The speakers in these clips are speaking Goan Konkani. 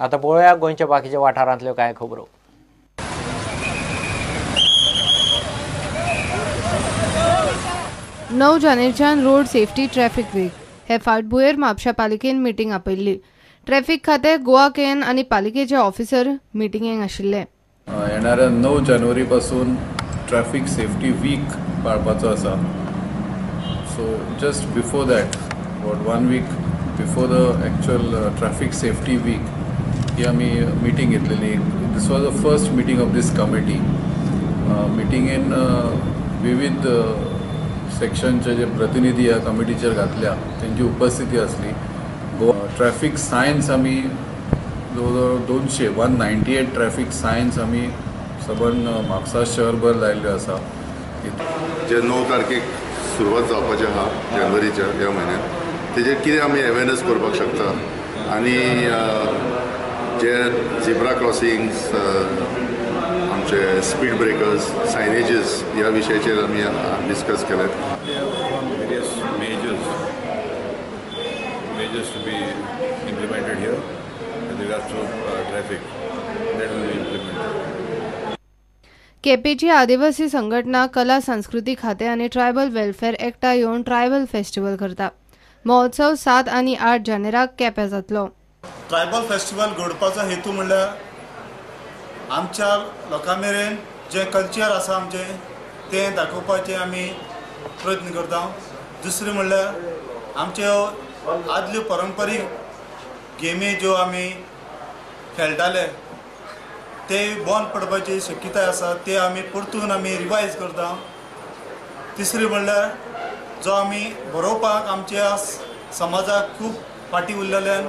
आतां पळोवया गोंयच्या बाकीच्या वाठारांतल्यो कांय खबरो. णव जानेरच्यान रोड सेफ्टी ट्रॅफिक वीक हे फाटभुंयेर म्हापशा पालिकेन मिटींग आपयल्ली. ट्रॅफिक खातें, गोवा केएन आनी पालिकेचे ऑफिसर मिटिंगेक आशिल्ले. येणाऱ्या 9 जानेवारी पासून ट्रॅफिक सेफ्टी वीक पाळपाचो आसा. So just before that, about 1 week before the actual traffic safety week ही आमी मिटींग घेतलेली. This was the first meeting of this committee. मिटिंगेन विविध सेक्शनचे जे प्रतिनिधी ह्या कमिटीचेर घातल्या तेंची उपस्थिती आसली. गोवा ट्रॅफिक सायन्स आमी जवळ जवळ 200 198 ट्रॅफिक सायन्स आमी सबंद म्हापसा शहरभर लायिल्ल्यो आसा. जे 9 तारखेक सुरवात जावपाची आहा जानेवारीच्या ह्या म्हयन्यात, तेजेर कितें आमी अवेरनस करपाक शकता आनी जे झिब्रा क्रॉसिंग्स, आमचे स्पीड ब्रेकर्स, सायनेजीस ह्या विशयाचेर आमी डिस्कस केले. Measures to be implemented here with regards to traffic that will be implemented. केपेची आदिवासी संघटना कला संस्कृती खाते आनी ट्रायबल वेलफेअर एकठांय येवन ट्रायबल फेस्टिवल करता. महोत्सव 7 आनी 8 जानेराक केप्यां जातलो. ट्रायबल फेस्टिवल घडोवपाचो हेतू म्हणल्यार आमच्या लोकां मेरेन जें कल्चर आसा आमचें तें दाखोवपाचें आमी प्रयत्न करता. दुसरें म्हणल्यार आमच्यो आदल्यो परंपरीक गेमी ज्यो आमी खेळटाले ते बंद पडपाची शक्यताय आसा, ते आमी परतून आमी रिवायज करता. तिसरें म्हणल्यार जो आमी बरोवपाक आमच्या समाजाक खूब फाटीं उरलेल्यान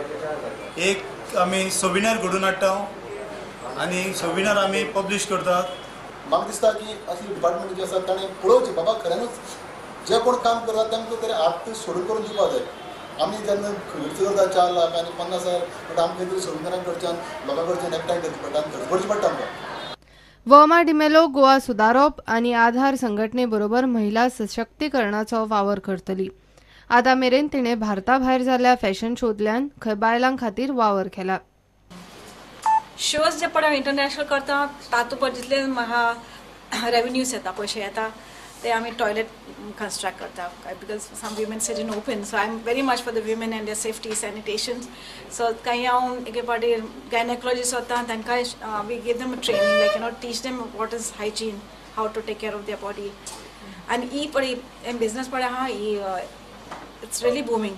एक आमी सोविनार घडोवन हाडटा आनी सोविनार आमी पब्लीश करतात. म्हाका दिसता की असली डिपार्टमेंट जी आसा ताणें पळोवचें बाबा खऱ्यानूच जे कोण काम करतात तांकां तरी आर्थ सोडून करून दिवपाक जाय. आमी जेन्ना खर्च करता 4 लाख आनी 50,000 म्हणटा आमकां तरी सोविनारां कडच्यान लोकां कडच्यान एकठांय करची पडटा आनी खर्च करची पडटा आमकां. वर्मा डिमेलो गोवा सुदारप आनी आधार संघटने बरोबर महिला सशक्तीकरणाचो वावर करतली. आतां मेरेन तिणें भारता भायर जाल्ल्या फॅशन शोंतल्यान खंय बायलां खातीर वावर केला. शोज जे पळय हांव इंटरनॅशनल करता तातूंत जितले म्हाका रेवेन्यूज येता, पयशे येता, ते आमी टॉयलेट कन्स्ट्रक्ट करता because some women said in open. So I am very much for the women and their safety, sanitation. So कांय हांव एके फावटी गायनेकॉलॉजिस्ट वता तांकां we give them training, like you know teach them what is hygiene, how to take care of their body. आनी ही पळय बिजनस पळय आहा ही it's really booming.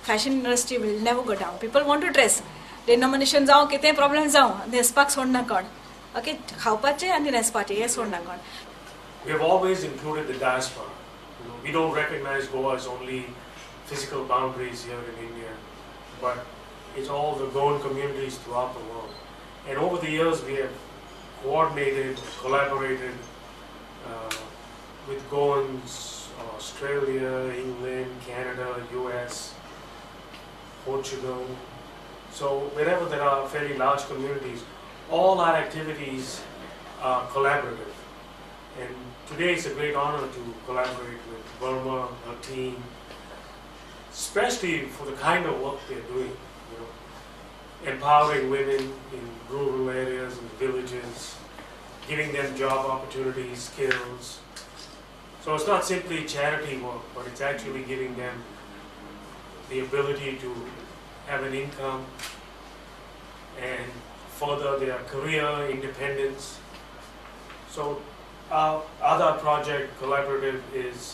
Fashion industry will never go down. People want to dress. Denomination जावं कितेंय प्रॉब्लम जावं, न्हेसपाक सोडना कोण. ओके, खावपाचें आनी न्हेसपाचें हें सोडना कोण. We have always included the diaspora. You know, we don't recognize Goa as only physical boundaries here in India, but it's all the Goan communities throughout the world. And over the years, we have coordinated, collaborated with Goans, Australia, England, Canada, US, Portugal. So wherever there are fairly large communities, all our activities are collaborative. And today it's a great honor to collaborate with Burma, her team, especially for the kind of work they're doing, you know, empowering women in rural areas and villages, giving them job opportunities, skills. So it's not simply charity work, but it's actually giving them the ability to have an income and further their career, independence. So our other project, collaborative, is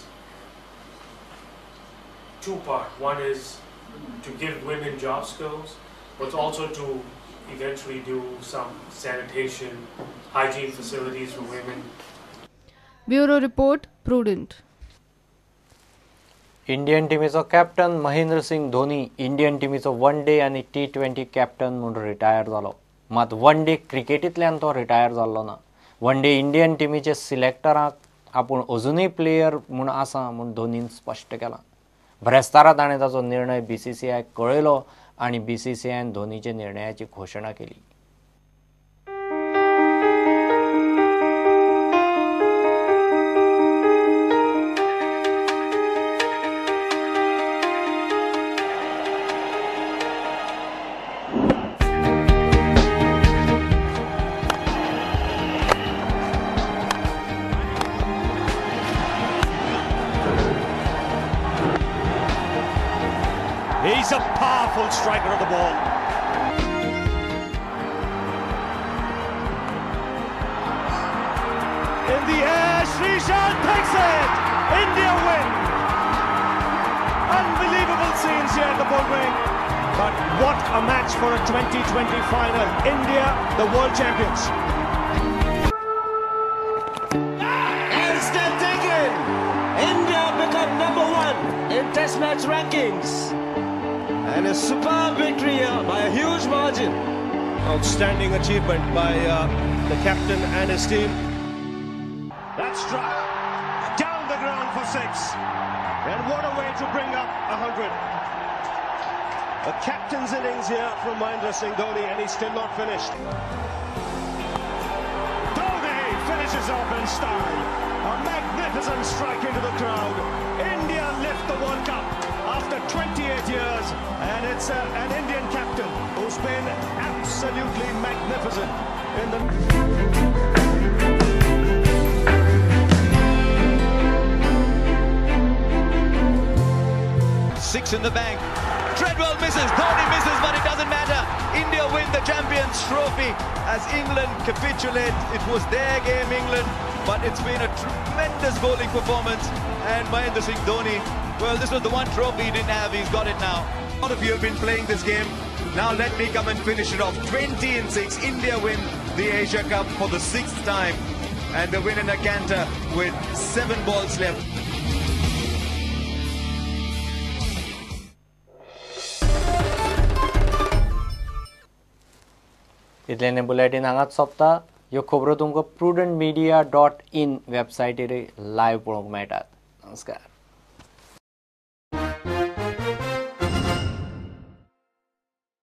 two-part. One is to give women job skills, but also to eventually do some sanitation, hygiene facilities for women. Bureau Report, Prudent. Indian टीमीचो captain Mahendra Singh Dhoni Indian टीमीचो one day आनी T20 captain म्हूण रिटायर जालो. मात वन डे क्रिकेटींतल्यान तो रिटायर जाल्लो ना. वन डे इंडियन टीमीचे सिलेक्टराक आपूण अजुनूय प्लेयर म्हूण आसा म्हूण धोनीन स्पश्ट केलां. ब्रेस्तारा ताणें ताचो निर्णय BCCI कळयलो आनी BCCI धोनीच्या निर्णयाची घोशणा केली. He's a powerful striker of the ball. In the air, Sreesanth takes it! India win! Unbelievable scenes here at the Bullring. But what a match for a 2020 final. India, the world champions. And step taken! India become number 1 in Test match rankings. And a superb victory here by a huge margin. Outstanding achievement by the captain and his team. That's struck down the ground for 6. And what a way to bring up 100. A captain's innings here from Mahendra Singh Dhoni, and he's still not finished. Dhoni finishes off in style. A magnificent strike into the crowd. India lift the World Cup after 28 years, and it's an Indian captain who's been absolutely magnificent in the... 6 in the bank. Treadwell misses, Dhoni misses, but it doesn't matter. India win the Champions Trophy as England capitulate. It was their game, England, but it's been a tremendous bowling performance. And Mahendra Singh Dhoni, well, this was the one trophy he didn't have. He's got it now. A lot of you have been playing this game. Now let me come and finish it off. 20 and 6, India win the Asia Cup for the 6th time. And they win in a canter with 7 balls left. इतल्यान बुलेटीन हांगाच सोंपता. ह्यो खबरो तुमकां prudentmedia.in वेबसायटीर लायव्ह पळोवंक मेळटात. नमस्कार.